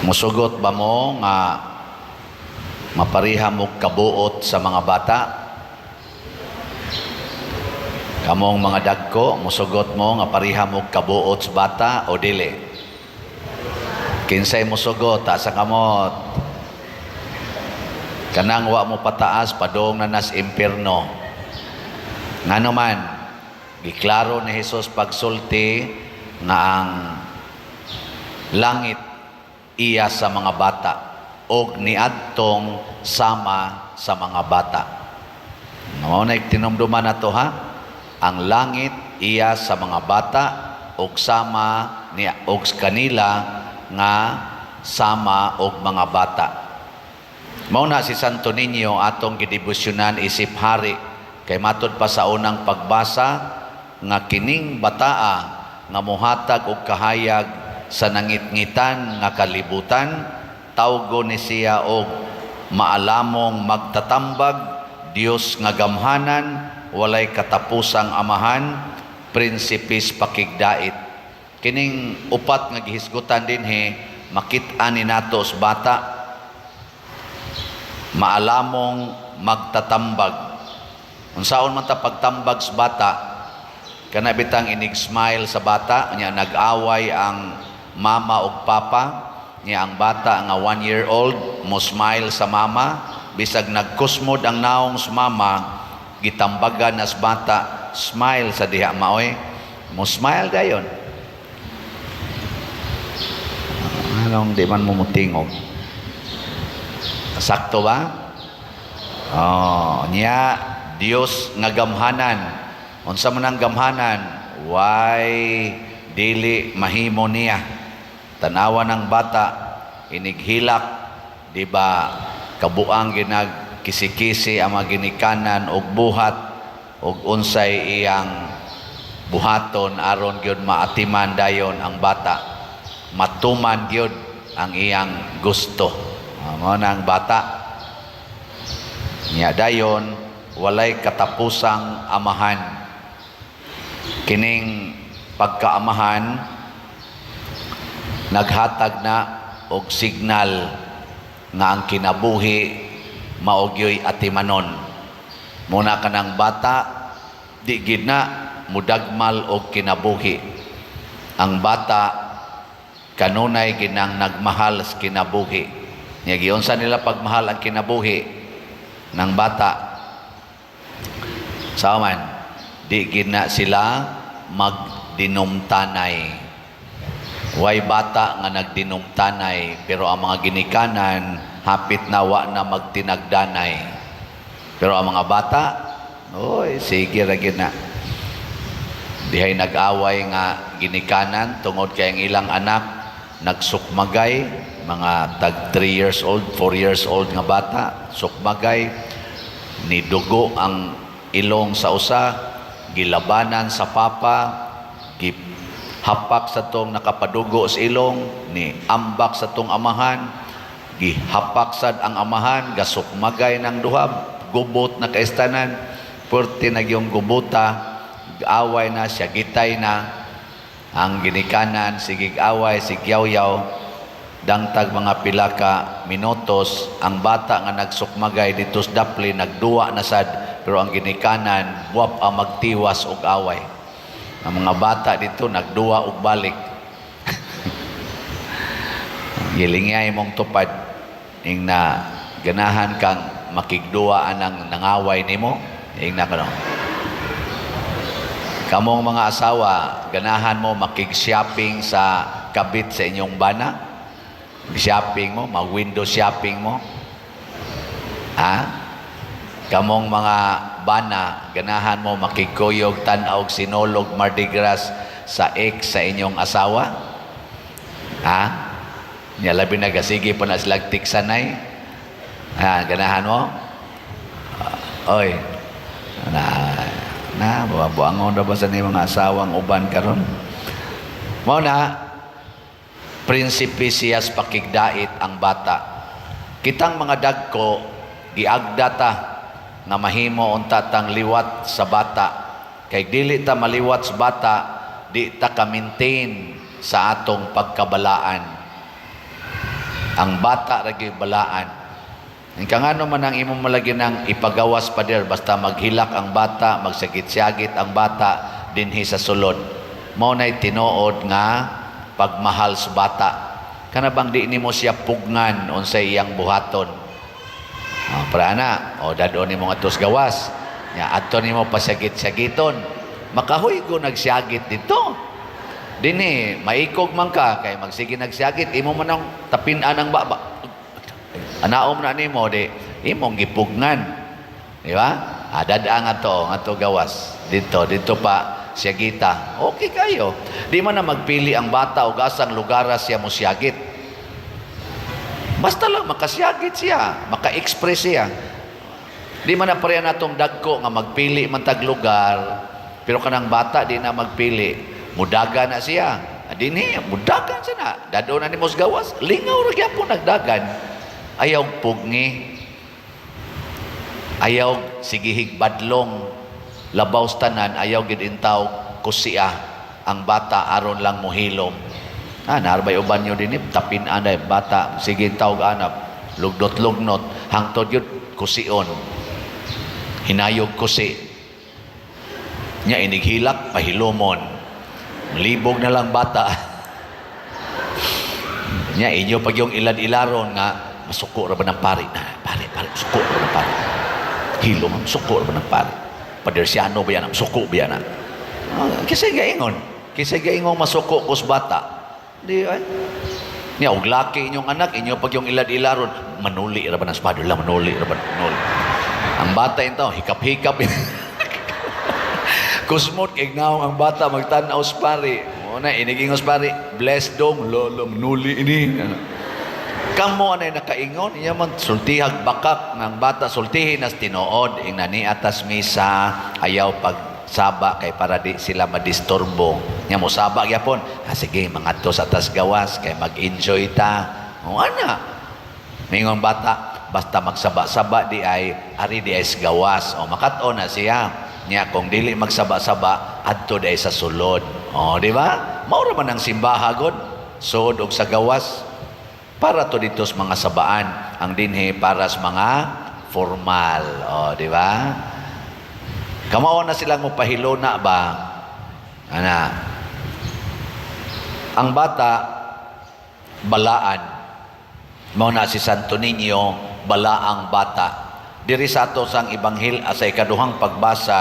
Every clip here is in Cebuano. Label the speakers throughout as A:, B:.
A: Musugot ba mo nga mapareha mo kabuot sa mga bata? Kamong mga dagko, musugot mo nga pareha mo kabuot sa bata o dili? Kinsay musugot, taas ang kamot. Kanang wa mo pataas, padong na nas impierno. Ngano man, giklaro ni Jesus pagsulti nga ang langit iya sa mga bata og niadtong sama sa mga bata. Mao na tinumduman nato, ha. Ang langit iya sa mga bata og sama ni og kanila nga sama og mga bata. Mao na si Santo Niño atong gidebosyonan isip hari kay matud pa sa unang pagbasa nga kining bataa nga mohatag og kahayag sa nangitngitan nga kalibutan, tawgon ni siya og maalamong magtatambag, Dios nga gamhanan, walay katapusang Amahan, Prinsipe sa pakigdait. Kining upat nga gihisgutan dinhi, makit-an ni nato sa bata. Maalamong magtatambag. Unsaon man ta pagtambag sa bata? Kana bitang inig smile sa bata nya, nag-away ang mama ug papa niya, ang bata nga 1 year old mo smile sa mama bisag nagkusmod ang naong sa mama. Gitambagan nas bata, "Smile sa diha, maoy." Mo smile dayon. Anong di man mo mutingog? Sakto ba? Oh, nya Dios nga gamhanan. Unsa man ang gamhanan? Why dili mahimo niya? Tanawa ng bata inighilak, di ba? Kabuang ginag kisi-kisi ang mga ginikanan og buhat og unsay iyang buhaton aron gyud maatiman dayon ang bata, matuman gyud ang iyang gusto. Mao na ang bata niya. Dayon, walay katapusang Amahan. Kining pagkaamahan naghatag na og signal nga ang kinabuhi mao gyoy atimanon. Muna kanang bata di gid na mudagmal og kinabuhi. Ang bata kanunay ginang nagmahal sa kinabuhi niya. Giunsa nila pagmahal ang kinabuhi ng bata? Sa man di gid na sila magdinumtanay. Way bata nga nagdinumtanay, pero ang mga ginikanan hapit na wa na magtinagdanay. Pero ang mga bata, oy, sige ra gyud na. Dihay nag-away nga ginikanan tungod kay ang ilang anak nagsukmagay, mga tag 3 years old, 4 years old nga bata, sukmagay, ni dugo ang ilong sa usa, gilabanan sa papa, gihapak sa tong nakapadugo sa ilong, ni ambak sa tong amahan, gihapak sad ang amahan, gasukmagay ng duha, gubot na kaistanan, purti na yung gubuta, away na siya, gitay na ang ginikanan, sigig away, sigyaw-yaw, dangtag mga pila ka minutos, ang bata nga nagsukmagay dito sa dapli, nagduwa na sad, pero ang ginikanan, buwap ang magtiwas og away. Ang mga bata dito, nagduwa og balik. Gilingay mong tupad, ing na ganahan kang makigduwa anang nangaway nimo, ing na kano. Kamong mga asawa, ganahan mo makig-shopping sa kabit sa inyong bana? Shopping mo, mag-window shopping mo? Ha? Kamong mga bana, ganahan mo makigkuyog tan-aw og Sinulog, Mardi Gras sa ex sa inyong asawa? Ha? Nya labi na gasige pa na sila tiksanay. Ha, ganahan mo? Oy. Na na buangon ra ba sa ni mga asawang uban karon? Mao na prinsipe siya sa pakigdait ang bata. Kitang mga dagko, giagda ta nga mahimo unta tang liwat sa bata. Kay dili ta maliwat sa bata, di ta ka-maintain sa atong pagkabalaan. Ang bata ra gyud balaan. Ang kangano man ang imong malagi nang ipagawas, pader, basta maghilak ang bata, magsagit-sagit ang bata dinhi sa sulod. Mao nay tinuod nga pagmahal sa bata. Kana bang di nimo siya pugngan unsay iyang buhaton. Oh, para ana, o dad-on nimo ngadto sa gawas. Nya adto nimo pasagit-sagiton. Makahuygo nagsyagit dito. Dinhi maikog man ka kay magsige nagsyagit, imo man ang tapin-an ang baba. Anaom na nimo di imong gipugngan. Di ba? Ah, dad-a nga to, nga gawas. Dito, dito pa siyagita. Okay kayo. Di man na magpili ang bata og asang lugar siya mo siyagit. Basta lang makasiyagit siya, maka-express siya. Di man na pareha natong dagko nga magpili man tag lugar, pero kanang bata di na magpili. Mudaga na siya. Ah, dinhi, mudagan siya na. Dad-on na nimo sa gawas, lingaw ra gyapon nagdagan. Ayaw pugni. Ayaw sigihig badlong. Labaw sa tanan, ayaw gid intaw kusia ang bata aron lang mohilom. Ah, narbay uban nyo din, tapin anay bata, sige tawag anap, lugdot-lugnot, hangtod yun, kusion. Hinayog kusi. Nya inighilak, pahilomon. Libog na lang bata. Nya inyo pag yung ilad-ilaron nga, masuko ra ba ng pari? Na, pare, pare, suko ra ba ng pari? Hilom, suko ra ba ng pari? Padersiano ba yan? Suko ba yan? Ah, kisay gaingon. Kisay gaingon masuko kus bata. Di ay. Nya og laki inyong anak, inyo pag yung ilad-ilaron, manuli ra ba ng espada? Manuli ra ba? Manuli. Ang bata ito, hikap-hikap. Kusmot kay naong ang bata magtan-aw sa pari. Muna inigingos pari, bless dong lolo manuli ini. Ano. Kamo anay nakaingon, iya man sultihag bakak ng bata sultihin nas tinuod ing nani atas misa ayaw pag saba kay para di sila madisturbo. Nya mo saba gyapon. Ah, sige, mangadto sa tas gawas kay mag-enjoy ta. O ana. Mingon bata, basta magsaba-saba di ay ari di ay sa gawas. O makat-on na siya. Nya kung dili magsaba-saba adto di ay sa sulod. O di ba? Mao ra man ang simbaha god. Sud og sa gawas. Para to dito sa mga sabaan, ang dinhi para sa mga formal. O, di ba? Kamao na silang mopahilona ba? Ana. Ang bata, balaan. Mao na si Santo Niño, balaang bata. Diri sa ato sang Ibanghil sa ikaduhang pagbasa,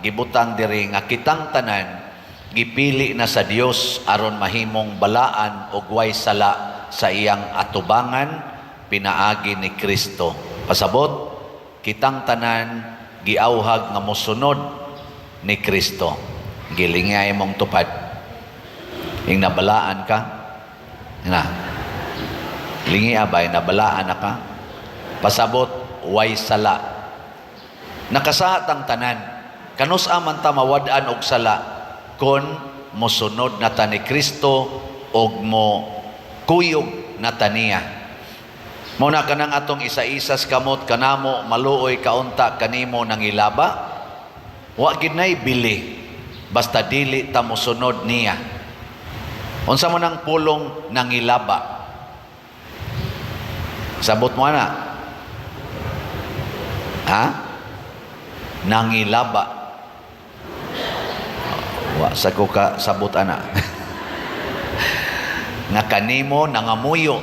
A: gibutang diri nga kitang tanan gipili na sa Dios aron mahimong balaan og way sala sa iyang atubangan pinaagi ni Kristo. Pasabot, kitang tanan giawhag nga mosunod ni Kristo. Gilingay mong tupad. Ing nabalaan ka, na. Lingi abay, nabalaan na ka. Pasabot, way sala. Nakasahat ang tanan. Kanus-a man ta mawad-an og sala kon mosunod na ta ni Kristo og mo kuyog na ta niya. Mao na kanang atong isa-isas kamot kanamo maluoy kaunta kanimo nangilaba. Wa gid nay bili basta dili ta mosunod niya. Unsa man ang pulong nangilaba? Sabot mo na. Ha? Nangilaba. Wa sa ko ka sabot ana. Nga kanimo nangamuyo,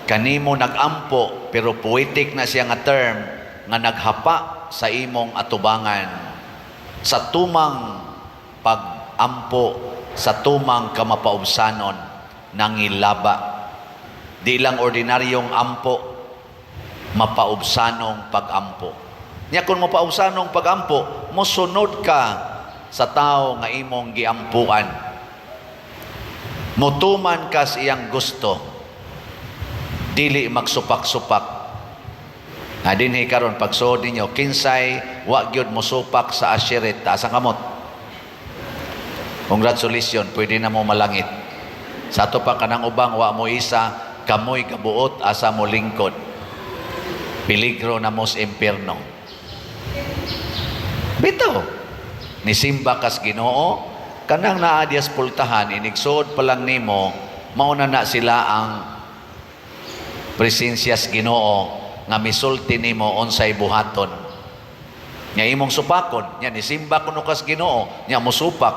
A: kanimo nagampo, pero poetic na siya nga term nga naghapa sa imong atubangan sa tumang pagampo, sa tumang kamapaubsanon, nangilaba. Di lang ordinaryong ampo, mapaubsanong pagampo. Nya kung mapaubsanong pagampo, mosunod ka sa tao nga imong giampuan, mutuman ka sa iyang gusto, dili magsupak-supak. Na dinhi karon pagsuod ninyo, kinsay wa gyud mosupak sa asherit, taas ang kamot. Congratulations, pwede na mo malangit. Sa ato pa kanang ubang wa mo isa, kamoy kabuot asa mo lingkod. Peligro na mo sa impierno. Bitaw. Nisimba kas Ginoo, kanang naa diyas pultahan, inigsuod pa lang nimo, mauna na sila ang Presensya sa Ginoo nga misulti nimo unsay buhaton. Nya imong supakon, nya nisimba kuno kas Ginoo, nya musupak.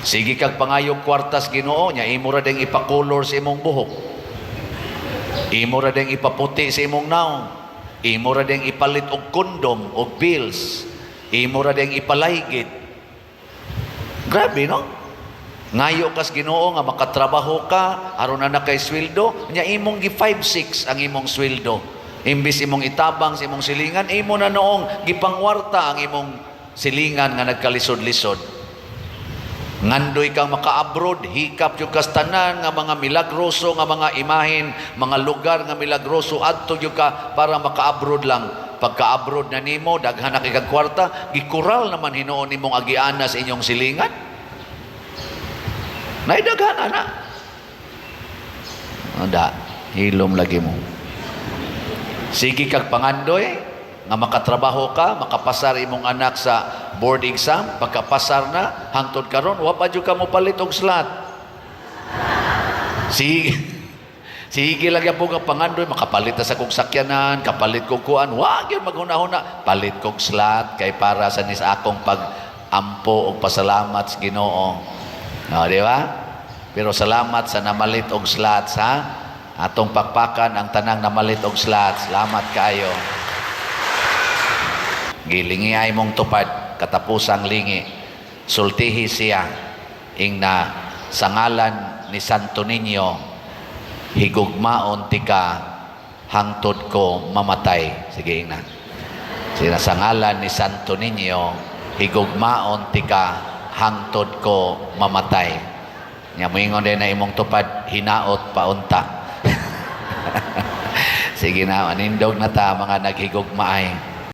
A: Sige kag pangayog kwartas Ginoo, nya imo ra ding ipakolor sa imong buhok. Imo ra ding ipaputi sa imong naong. Imo ra ding ipalit og kondom og pills. Imo ra ding ipalaygit. Grabe, no? Ngayo kas Ginoo nga makatrabaho ka aron na kay sweldo, nya imong gi 5-6 ang imong sweldo. Imbis imong itabang sa imong silingan, imo na noong gipangwarta ang imong silingan nga nagkalisod-lisod. Ngandoy kang maka-abroad, hikap jud kas tanan nga mga milagroso nga mga imahen, mga lugar nga milagroso, adto jud ka para maka-abroad lang. Pagka-abroad na nimo, daghan na kay kag kwarta, gikural naman hinuon nimong agiana sa inyong silingan. Naidaghan ana. Anda, hilom lagi mo. Sige kag pangandoy nga makatrabaho ka, makapasar imong anak sa board exam, pagkapasar na, hangtod karon wa pa jud ka mopalit og slot. Sige. Sige lang po nga pangandoy, makapalit na sa kong sakyanan, kapalit kog kuan, wa gyud maghuna-huna, palit kog slot kay para sa nis akong pag-ampo og pasalamat sa Ginoo. No, di ba? Pero salamat sa namalit og slots, ha? Atong pakpakan ang tanang namalit og slots. Salamat kaayo. Gilingi ay mong tupad, katapusang lingi. Sultihi siya, ingna sa ngalan ni Santo Niño, higugmaon tika hangtod ko mamatay. Sige, ingna. Sina sa ngalan ni Santo Niño, higugmaon tika hangtod ko mamatay. Nya moingon din na imong tupad, hinaot paunta. Sige na, manindog na ta mga naghigugmaay.